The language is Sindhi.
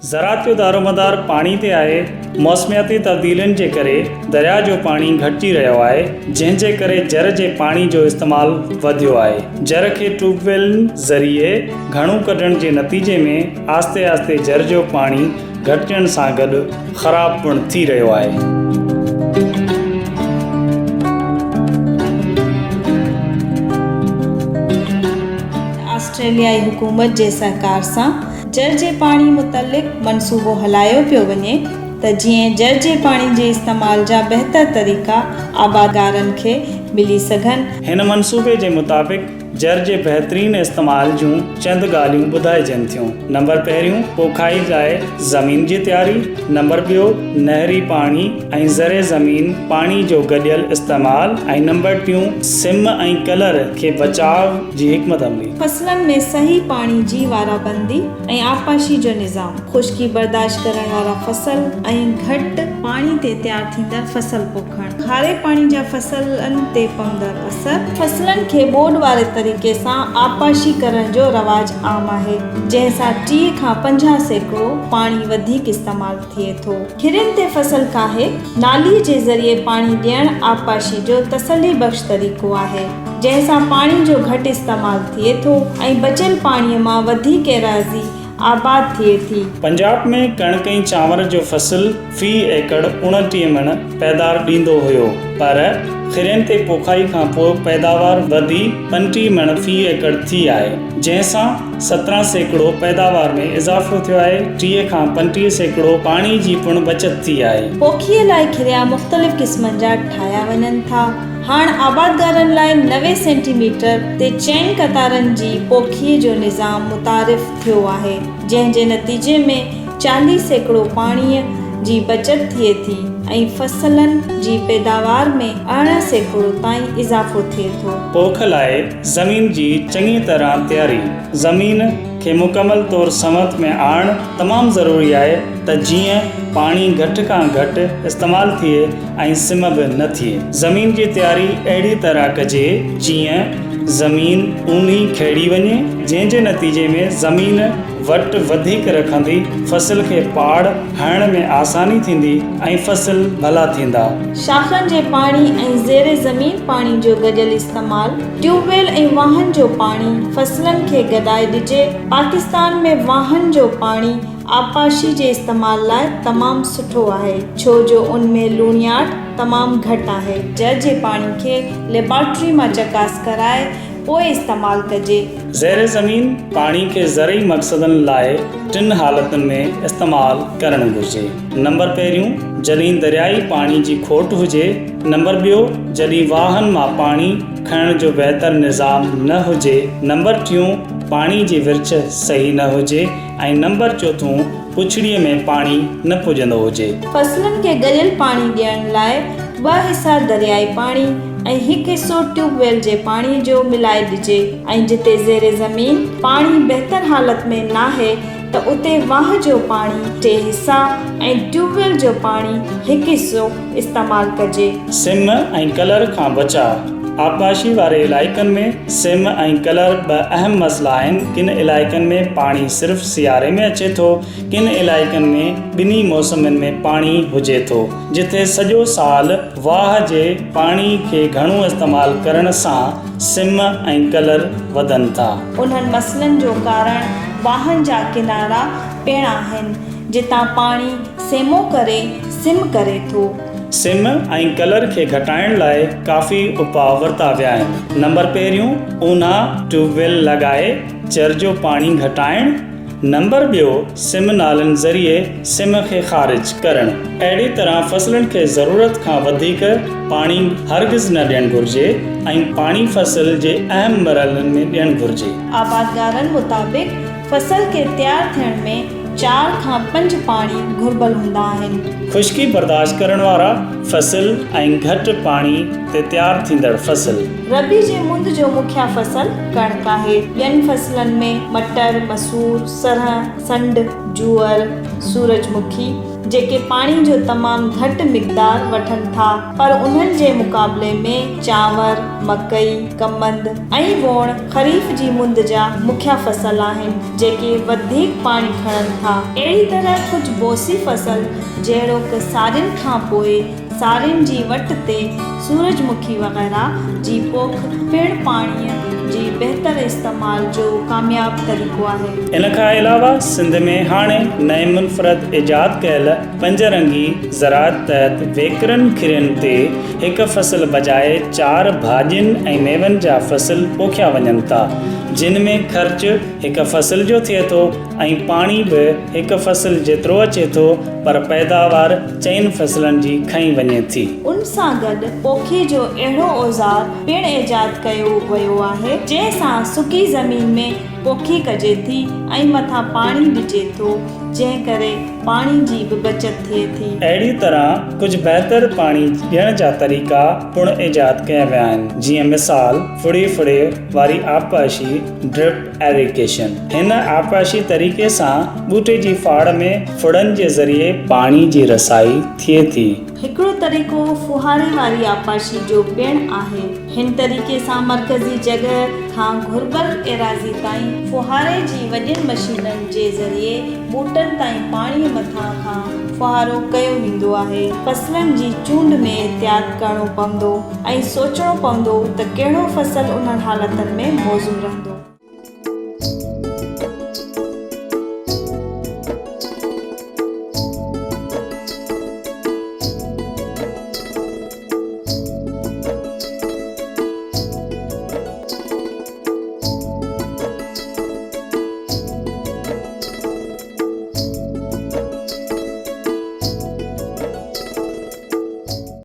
زراعت جو دارومدار پاڻي تي آهي، موسمياتي تبديلين جي ڪري درياء جو پاڻي گهٽجي رهيو آهي، جنهن جي ڪري جر جي پاڻي جو استعمال وڌيو آهي. جر کي ٽيوب ويلن ذريعي گهڻو ڪڍڻ جي نتيجي ۾ آهستي آهستي جر جو پاڻي گهٽجڻ سان گڏ خراب پڻ ٿي رهيو آهي. آسٽريليائي حڪومت جي سهڪار سان جر جي پاڻي متعلق منصوبو هلايو پيو وڃي ته جيئن جر جي پاڻي جي استعمال جا بهتر طريقا آبادگارن کي ملي سگهن. هن منصوبي جي مطابق جر جي بهترين استعمال جون چند ڳالهيون ٻڌائجن ٿيون. نمبر پهريون، پوکائي لاء زمين جي تياري. نمبر ٻيو، نهري پاڻي ۽ زرعي زمين پاڻي جو گڏيل استعمال ۽ نمبر ٽيون، سم ۽ ڪلر کي بچاء جي حڪمت عملي. فصلن ۾ صحيح پاڻي جي وارابندي ۽ آبپاشي جو نظام، خشڪي برداشت ڪرڻ وارا فصل ۽ گهٽ پاڻي تي تيار ٿيندڙ فصل پوکڻ، کاري پاڻي جا فصلن تي پوندڙ اثر. فصلن کي ٻوڏ واري طريقي سان آبپاشي ڪرڻ جو رواج عام آهي، جنهن سان 30 کان 50% پاڻي وڌيڪ استعمال ٿئي ٿو. کرين تي فصل ڪاهي نالي جي ذريعي پاڻي ڏيڻ آبپاشي جو تسلي بخش طريقو آهي، جنهن سان پاڻي جو گهٽ استعمال ٿئي ٿو ۽ بچيل پاڻي مان وڌيڪ ايراضي آباد ٿئي ٿي. پنجاب ۾ ڪڻڪ ۽ چانور جو فصل في ايڪڙ 29 مڻ پيدار ڏيندو هيو پر کرين تي پوکائي کان پوء پيداوار وڌي 35 مڻ في ايڪڙ ٿي آهي، جنهن سان 17% پيداوار ۾ اضافو ٿيو آهي، 30 کان 35% پاڻي جي پڻ بچت ٿي آهي. پوکيء لاء کريا مختلف قسمن جا ٺاهيا وڃن ٿا. هاڻ آبادگارن لاء 90 سينٽي ميٽر تي چئن قطارن جي پوکيء جو نظام متعارف ٿيو آهي، جنهن جي نتيجي ۾ 40% پاڻيء جي بچت ٿئي ٿي ۽ فصلن جي پيداوار ۾ 18% تائين اضافو ٿئي ٿو. پوک لاء زمين جي چڱي طرح تياري، زمين کي مڪمل طور سنوت ۾ آڻڻ تمام ضروري آهي ته جيئن پاڻي گهٽ کان گهٽ استعمال ٿئي ۽ سم به نه ٿئي. زمين جي تياري اهڙي طرح ڪجي جيئن زمين اونهي کيڙي وڃي، جنهن جي نتيجي ۾ زمين وٽ وڌيڪ رکندي فصل کي پاڙ هڻڻ ۾ آساني ٿيندي ۽ فصل ڀلا ٿيندا. شاخن جي پاڻي ۽ زير زمين پاڻي جو گڏيل استعمال، ٽيوب ويل ۽ واهن جو پاڻي فصلن کي گڏائي ڏجي، پاڪستان ۾ واهن جو پاڻي آبپاشي جي استعمال لاء تمام سٺو آهي، ڇو جو ان ۾ لوڻياٺ تمام گهٽ آهي. جر جي پاڻي کي ليبارٽري مان چڪاس ڪرائي پوء استعمال ڪجي. زير زمين پاڻي کي زرعي مقصدن لاء ٽن حالتن ۾ استعمال ڪرڻ گهرجي. نمبر پهريون، جڏهن دريائي پاڻي جي کوٽ هجي. نمبر ٻيو، جڏهن واهن مان پاڻي کڻڻ جو بهتر نظام نه هجي. نمبر ٽيون، پاڻي جي ورڇ صحيح نه هجي ۽ نمبر چوٿون، پڇڙيء ۾ پاڻي نه پڄندو هجي. فصلن کي ڳريل پاڻي ڏيڻ لاء ٻه حصا دريائي پاڻي ۽ هڪ حصو ٽيوب ويل جي پاڻي جو ملائي ڏجي ۽ جتي زير زمين پاڻي بهتر حالت ۾ ناهي ته اتي واهه جو پاڻي ٽي حصا ۽ ٽيوب ويل جو پاڻي هڪ حصو استعمال ڪجي. سم ۽ ڪلر کان بچاء، آبپاشي واري علائقن ۾ سم ۽ ڪلر ٻه اهم مسئلا آهن، ڪن علائقن ۾ پاڻي صرف سياري ۾ اچي ٿو، ڪن علائقن ۾ ٻنهي موسمن ۾ پاڻي هجي ٿو، جتي سڄو سال واهه جي پاڻي کي گهڻو استعمال ڪرڻ سان سم ۽ ڪلر وڌن ٿا. انهن مسئلن جو ڪارڻ واهن جا ڪنارا پڻ آهن، جتان پاڻي سيمو ڪري سم ڪري ٿو. سم ۽ ڪلر کي گهٽائڻ لاء ڪافي اپاء ورتا ويا آهن. نمبر پهريون، اونها ٽيوب ويل لڳائي چر جو پاڻي گهٽائڻ. نمبر ٻيو، سم نالن ذريعي سم کي خارج ڪرڻ. اهڙي طرح فصلن کي ضرورت کان وڌيڪ پاڻي هرگز نه ڏيڻ گهرجي ۽ پاڻي فصل جي اهم مرحلن ۾ ڏيڻ گهرجي. آبادگارن مطابق فصل کي تيار ٿيڻ ۾ چار کان پنج پاڻي گهربل هوندا آهن. خشڪي برداشت ڪرڻ وارا فصل ۽ گهٽ پاڻي تي تيار ٿيندڙ فصل. ربيع جي مند جو مکيه فصل ڪڻڪ آهي. ٻين فصلن ۾ مٽر، مسور، سرهن، سنڍ، جوئر، سورج مکي جيڪي پاڻي جو تمام گهٽ مقدار وٺن ٿا، پر انهن جي مقابلي ۾ چانور، مڪئي، ڪمند ۽ ووڻ خريف جي مند جا مکيه فصل آهن، جيڪي وڌيڪ پاڻي کڻن ٿا. اهڙي طرح ڪجهه بوسي فصل جهڙوڪ سارين کان پوء سارين جي وٽ تي سورج مکي وغيره جي پوک پڻ پاڻيء جي بهتر استعمال جو ڪامياب طريقو آهي. ان کان علاوه سنڌ ۾ هاڻي نئين منفرد ايجاد ڪيل پنج رنگي زراعت تحت ويڪرن کرين تي هڪ فصل بجاء چار ڀاڄين ۽ ميون جا فصل پوکيا وڃن ٿا جن ۾ خرچ هڪ فصل جو ٿئي ٿو ۽ پاڻي به هڪ فصل جيترو اچي ٿو پر پيداوار چئن فصلن جي کنئي وڃي ٿي. ان سان گڏ پوکي جو اهڙو اوزار پڻ ايجاد ڪيو ويو آهي، جنهن سان سڪي زمين ۾ پوکي ڪجي ٿي ۽ مٿان پاڻي ڏجي ٿو، جنهن ڪري پاڻي جي به بچت ٿئي ٿي. اهڙي طرح ڪجهه بهتر پاڻي ڏيڻ جا طريقا پڻ ايجاد ڪيا ويا آهن، جيئن مثال ڦڙي ڦڙي واري آبپاشي، Drip Irrigation. هن آبپاشي طريقي سان ٻوٽي جي ڦاڙ ۾ ڦڙن جي ذريعي پاڻي جي رسائي ٿئي ٿي. هڪڙو طريقو ڦوهاري واري آبپاشي جو پڻ آهي. هن طريقي سان مرڪزي جڳهه کان گهربل ايراضي تائين ڦوهاري جي وڏين مشينن جي ذريعي ٻوٽن تائين پاڻي مٿان کان ڦوهارو ڪيو ويندو آهي. فصلن جي چونڊ ۾ احتياط ڪرڻو پوندو ۽ سوچڻو پوندو ته ڪهڙو فصل انهن حالتن ۾ موزون رهندو.